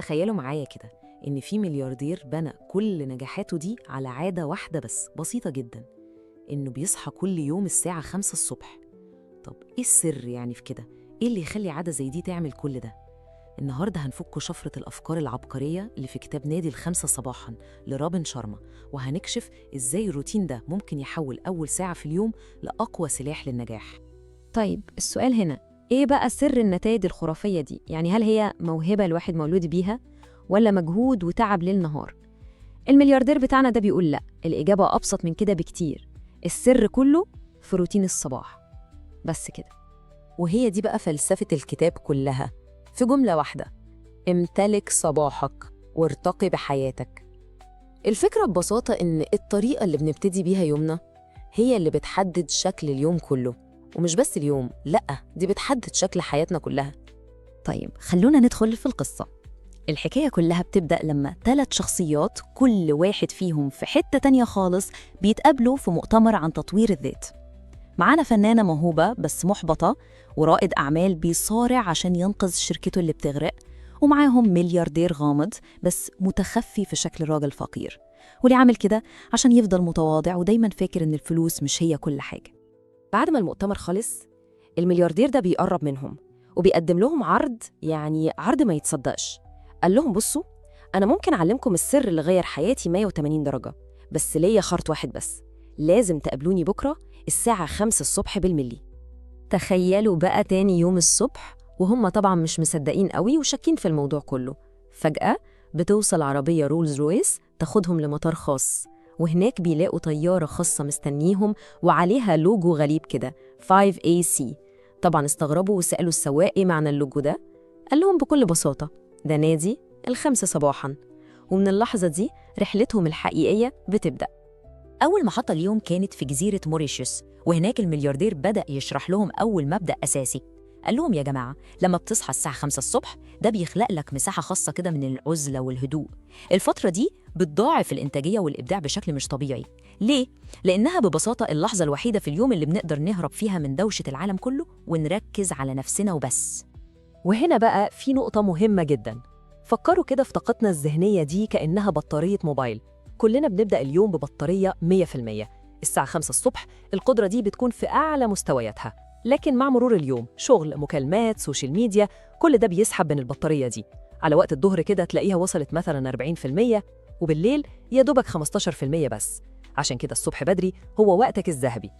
تخيلوا معايا كده إن في ملياردير بنى كل نجاحاته دي على عادة واحدة بس بسيطة جدا، إنه بيصحى كل يوم الساعة 5 الصبح. طب إيه السر يعني في كده؟ إيه اللي يخلي عادة زي دي تعمل كل ده؟ النهاردة هنفك شفرة الأفكار العبقرية اللي في كتاب نادي الخمسة صباحاً لرابن شارما، وهنكشف إزاي الروتين ده ممكن يحول أول ساعة في اليوم لأقوى سلاح للنجاح. طيب السؤال هنا، إيه بقى سر النتائج الخرافية دي؟ يعني هل هي موهبة الواحد مولود بيها ولا مجهود وتعب ليل نهار؟ الملياردير بتاعنا ده بيقول لأ، الإجابة أبسط من كده بكتير. السر كله في روتين الصباح، بس كده. وهي دي بقى فلسفة الكتاب كلها في جملة واحدة: امتلك صباحك وارتقي بحياتك. الفكرة ببساطة إن الطريقة اللي بنبتدي بيها يومنا هي اللي بتحدد شكل اليوم كله، ومش بس اليوم، لأ، دي بتحدد شكل حياتنا كلها. طيب خلونا ندخل في القصة. الحكاية كلها بتبدأ لما 3 شخصيات كل واحد فيهم في حتة تانية خالص بيتقابلوا في مؤتمر عن تطوير الذات. معانا فنانة موهوبة بس محبطة، ورائد أعمال بيصارع عشان ينقذ شركته اللي بتغرق، ومعاهم ملياردير غامض بس متخفي في شكل راجل فقير، واللي عامل كده عشان يفضل متواضع ودايماً فاكر إن الفلوس مش هي كل حاجة. بعد ما المؤتمر خلص، الملياردير ده بيقرب منهم وبيقدم لهم عرض، يعني عرض ما يتصدقش. قال لهم بصوا، أنا ممكن أعلمكم السر اللي غير حياتي 180 درجة، بس ليا شرط واحد بس، لازم تقابلوني بكرة الساعة 5 الصبح بالملي. تخيلوا بقى تاني يوم الصبح وهم طبعا مش مصدقين قوي وشاكين في الموضوع كله. فجأة بتوصل عربية رولز رويس تاخدهم لمطار خاص، وهناك بيلاقوا طيارة خاصة مستنيهم وعليها لوجو غريب كده 5AC. طبعا استغربوا وسألوا السواق ايه معنى اللوجو ده؟ قال لهم بكل بساطة ده نادي 5 صباحا. ومن اللحظة دي رحلتهم الحقيقية بتبدأ. أول محطة اليوم كانت في جزيرة موريشيوس، وهناك الملياردير بدأ يشرح لهم أول مبدأ أساسي. قال لهم يا جماعة، لما بتصحى الساعة 5 الصبح ده بيخلق لك مساحة خاصة كده من العزلة والهدوء. الفترة دي بتضاعف الإنتاجية والإبداع بشكل مش طبيعي. ليه؟ لأنها ببساطة اللحظة الوحيدة في اليوم اللي بنقدر نهرب فيها من دوشة العالم كله ونركز على نفسنا وبس. وهنا بقى في نقطة مهمة جدا. فكروا كده في طاقتنا الذهنية دي كأنها بطارية موبايل. كلنا بنبدأ اليوم ببطارية 100%. الساعة 5 الصبح القدرة دي بتكون في أعلى مستوياتها، لكن مع مرور اليوم شغل، مكالمات، social media، كل ده بيسحب من البطارية دي. على وقت الظهر كده تلاقيها وصلت مثلا 40%، وبالليل يا دوبك 15% بس. عشان كده الصبح بدري هو وقتك الذهبي.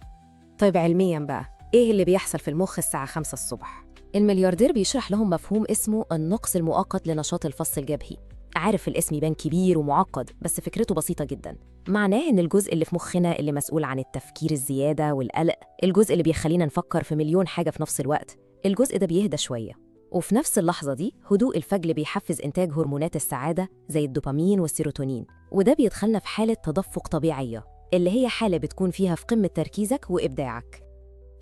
طيب علمياً بقى، إيه اللي بيحصل في المخ الساعة 5 الصبح؟ الملياردير بيشرح لهم مفهوم اسمه النقص المؤقت لنشاط الفص الجبهي. عارف الاسم يبان كبير ومعقد، بس فكرته بسيطة جدا. معناه إن الجزء اللي في مخنا اللي مسؤول عن التفكير الزيادة والقلق، الجزء اللي بيخلينا نفكر في مليون حاجة في نفس الوقت، الجزء ده بيهدى شوية. وفي نفس اللحظة دي هدوء الفجر بيحفز إنتاج هرمونات السعادة زي الدوبامين والسيروتونين، وده بيدخلنا في حالة تدفق طبيعية، اللي هي حالة بتكون فيها في قمة تركيزك وإبداعك.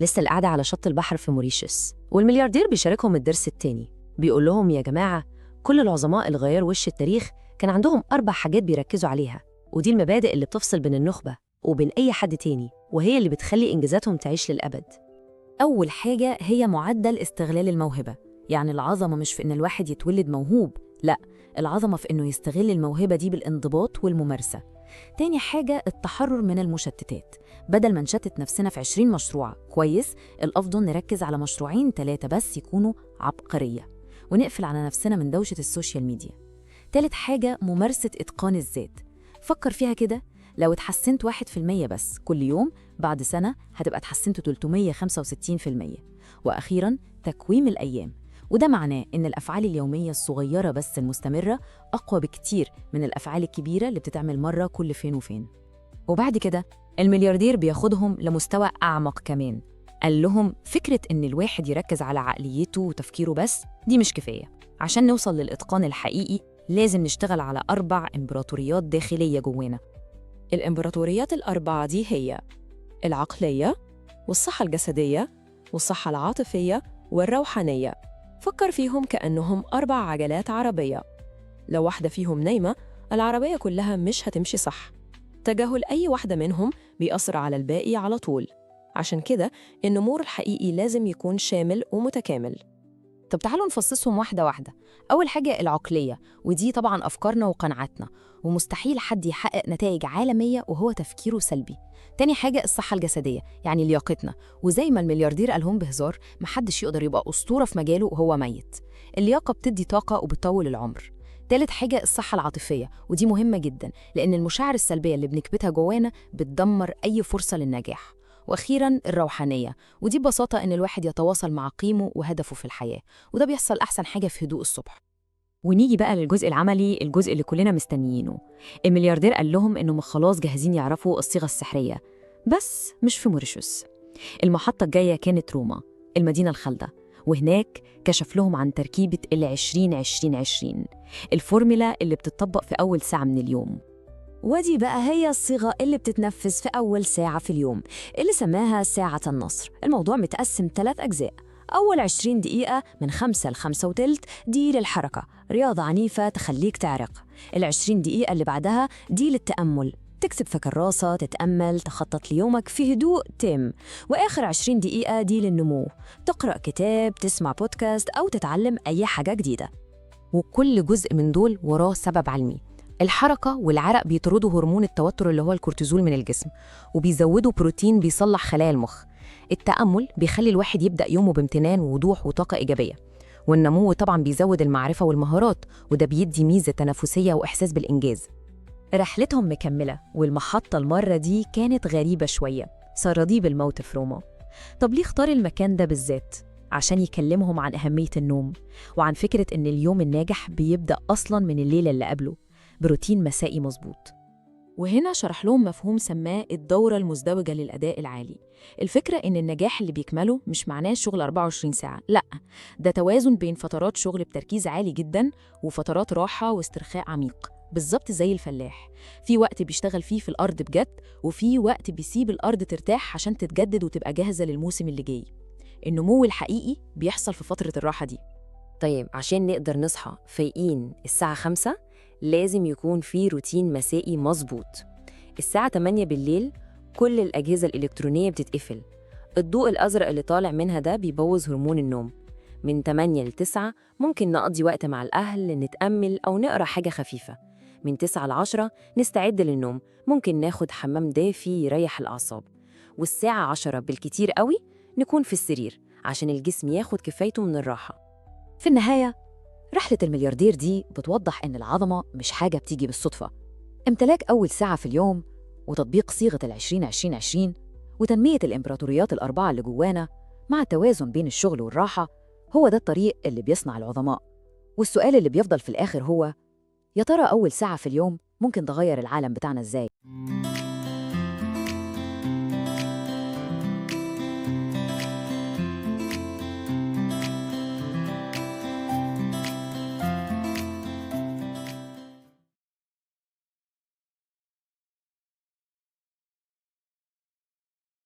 لسه القعدة على شط البحر في موريشيوس، والملياردير بيشاركهم الدرس التاني. بيقول لهم يا جماعة، كل العظماء اللي غيروا وش التاريخ كان عندهم 4 حاجات بيركزوا عليها، ودي المبادئ اللي بتفصل بين النخبة وبين أي حد تاني، وهي اللي بتخلي إنجازاتهم تعيش للأبد. أول حاجة هي معدل استغلال الموهبة. يعني العظمة مش في إن الواحد يتولد موهوب، لا، العظمة في إنه يستغل الموهبة دي بالانضباط والممارسة. تاني حاجة التحرر من المشتتات. بدل ما نشتت نفسنا في 20 مشروع كويس، الأفضل نركز على 2 3 بس يكونوا عبقرية، ونقفل على نفسنا من دوشة ال social media. تالت حاجة ممارسة إتقان الذات. فكر فيها كده، لو اتحسنت 1% بس كل يوم، بعد سنة هتبقى اتحسنت 365%. وأخيراً تكويم الأيام، وده معناه إن الأفعال اليومية الصغيرة بس المستمرة أقوى بكتير من الأفعال الكبيرة اللي بتتعمل مرة كل فين وفين. وبعد كده الملياردير بياخدهم لمستوى أعمق كمان. قال لهم فكرة إن الواحد يركز على عقليته وتفكيره بس دي مش كفاية. عشان نوصل للإتقان الحقيقي لازم نشتغل على 4 إمبراطوريات داخلية جوانا. الإمبراطوريات ال4 دي هي العقلية والصحة الجسدية والصحة العاطفية والروحانية. فكر فيهم كأنهم 4 عجلات عربية. لو واحدة فيهم نايمة، العربية كلها مش هتمشي صح. تجاهل أي واحدة منهم بيأثر على الباقي على طول. عشان كده النمو الحقيقي لازم يكون شامل ومتكامل. طب تعالوا نفصصهم واحدة واحدة. أول حاجة العقلية، ودي طبعاً أفكارنا وقناعاتنا، ومستحيل حد يحقق نتائج عالمية وهو تفكيره سلبي. تاني حاجة الصحة الجسدية، يعني لياقتنا، وزي ما الملياردير قالهم بهزار، محدش يقدر يبقى أسطورة في مجاله وهو ميت. اللياقة بتدي طاقة وبتطول العمر. تالت حاجة الصحة العاطفية، ودي مهمة جدا لأن المشاعر السلبية اللي بنكبتها جوانا بتدمر أي فرصة للنجاح. وأخيراً الروحانية، ودي ببساطة إن الواحد يتواصل مع قيمه وهدفه في الحياة، وده بيحصل أحسن حاجة في هدوء الصبح. ونيجي بقى للجزء العملي، الجزء اللي كلنا مستنيينه. الملياردير قال لهم إنهم خلاص جاهزين يعرفوا الصيغة السحرية، بس مش في موريشيوس. المحطة الجاية كانت روما، المدينة الخالدة، وهناك كشف لهم عن تركيبة 20-20-20، الفورمولا اللي بتطبق في أول ساعة من اليوم. ودي بقى هي الصيغة اللي بتتنفذ في أول ساعة في اليوم، اللي سماها ساعة النصر. الموضوع متقسم 3 أجزاء. أول 20 دقيقة من 5 ل 5:20 دي للحركة، رياضة عنيفة تخليك تعرق. 20 دقيقة اللي بعدها دي للتأمل، تكتب في كراسة، تتأمل، تخطط ليومك في هدوء تام. وآخر 20 دقيقة دي للنمو، تقرأ كتاب، تسمع بودكاست، أو تتعلم أي حاجة جديدة. وكل جزء من دول وراه سبب علمي. الحركة والعرق بيطردوا هرمون التوتر اللي هو الكورتيزول من الجسم، وبيزودوا بروتين بيصلح خلايا المخ. التأمل بيخلي الواحد يبدأ يومه بامتنان ووضوح وطاقة إيجابية. والنمو طبعاً بيزود المعرفة والمهارات، وده بيدي ميزة تنافسية وإحساس بالإنجاز. رحلتهم مكملة، والمحطة المرة دي كانت غريبة شوية، سراديب الموت في روما. طب ليه اختار المكان ده بالذات؟ عشان يكلمهم عن أهمية النوم، وعن فكرة إن اليوم الناجح بيبدأ أصلاً من الليلة اللي قبله، بروتين مسائي مظبوط. وهنا شرح لهم مفهوم سماه الدورة المزدوجة للأداء العالي. الفكرة إن النجاح اللي بيكمله مش معناه شغل 24 ساعة، لأ، ده توازن بين فترات شغل بتركيز عالي جداً وفترات راحة واسترخاء عميق. بالظبط زي الفلاح، في وقت بيشتغل فيه في الأرض بجد، وفي وقت بيسيب الأرض ترتاح عشان تتجدد وتبقى جاهزة للموسم اللي جاي. النمو الحقيقي بيحصل في فترة الراحة دي. طيب عشان نقدر نصحى فايقين الساعة 5 لازم يكون في روتين مسائي مظبوط. الساعة 8 بالليل كل الأجهزة الإلكترونية بتتقفل، الضوء الأزرق اللي طالع منها ده بيبوظ هرمون النوم. من 8 ل 9 ممكن نقضي وقت مع الأهل، نتأمل أو نقرأ حاجة خفيفة. من 9 ل 10 نستعد للنوم، ممكن ناخد حمام دافي يريح الأعصاب. والساعة 10 بالكتير قوي نكون في السرير عشان الجسم ياخد كفايته من الراحة. في النهاية رحلة الملياردير دي بتوضح إن العظمة مش حاجة بتيجي بالصدفة. امتلاك أول ساعة في اليوم، وتطبيق صيغة 20-20-20، وتنمية الإمبراطوريات الأربعة اللي جوانا مع التوازن بين الشغل والراحة، هو ده الطريق اللي بيصنع العظماء. والسؤال اللي بيفضل في الآخر هو: يا ترى أول ساعة في اليوم ممكن تغير العالم بتاعنا إزاي؟